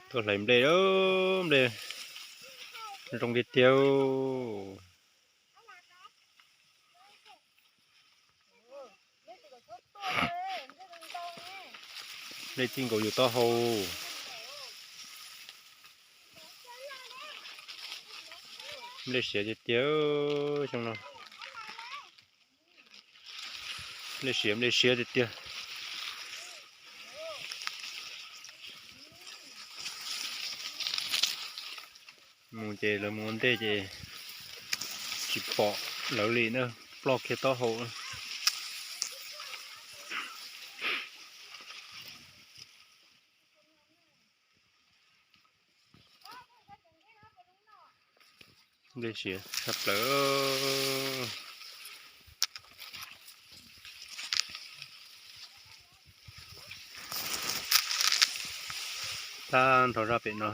Tuaj hlais nplej, nplej zoo tiag tiag. Nplej txij nkaus yus taub hau. Nplej siav tiag tiag xyoo no. Nplej siav, nplej siav tiag tiag. Mus ces lawv mus ua ntej ces tsis pom lawv li na, ploj kiag taub hau. Nplej siav tshaj plaws. Tag nrho zaj pem no.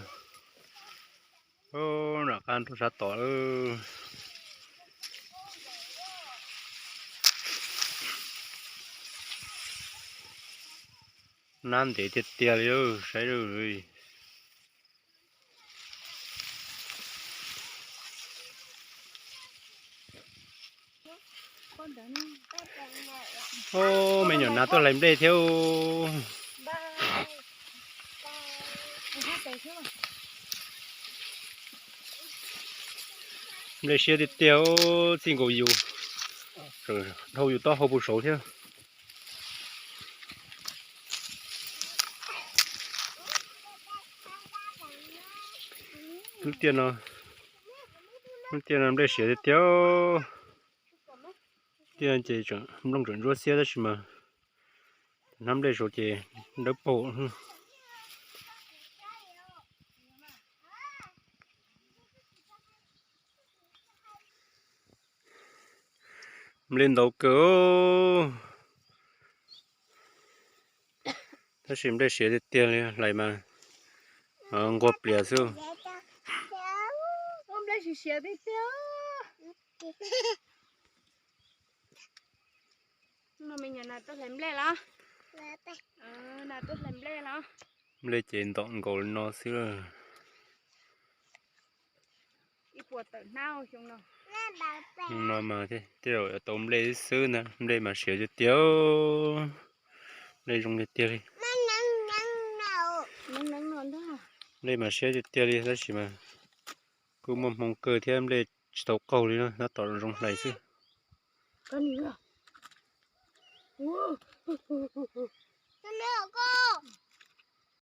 Nram qab nrog sab tod. Nab ntev tiag tiag li, saib. Ub, me nyuam nas tuaj hlais nplej thiab. Nplej siab tiag tiag, txij nkaus yus, dhau yus taub hau pus saud thiab. Lub tiaj no, lub tiaj no nplej siav tiag tiag. Tiaj ces nplooj tseem ntsuab xiab tab sis mas hnab nplej saud ces dawb paug. Nplej ntau kawg, tab sis nplej siav tiag tiag li, hlais mas nquag plias xwb. Nplej ces ntom nkaus li no xwb. No mas tej zaum yuav tau nplej xwb ntag, nplej mas siav tiag tiag. Nplej zoo tiag tiag li. Nplej mas siab tiag tiag li tab sis mas kuj muaj hmoo kawg thiab, nplej tsis tau qaug li na, tab tom zoo hlais xwb.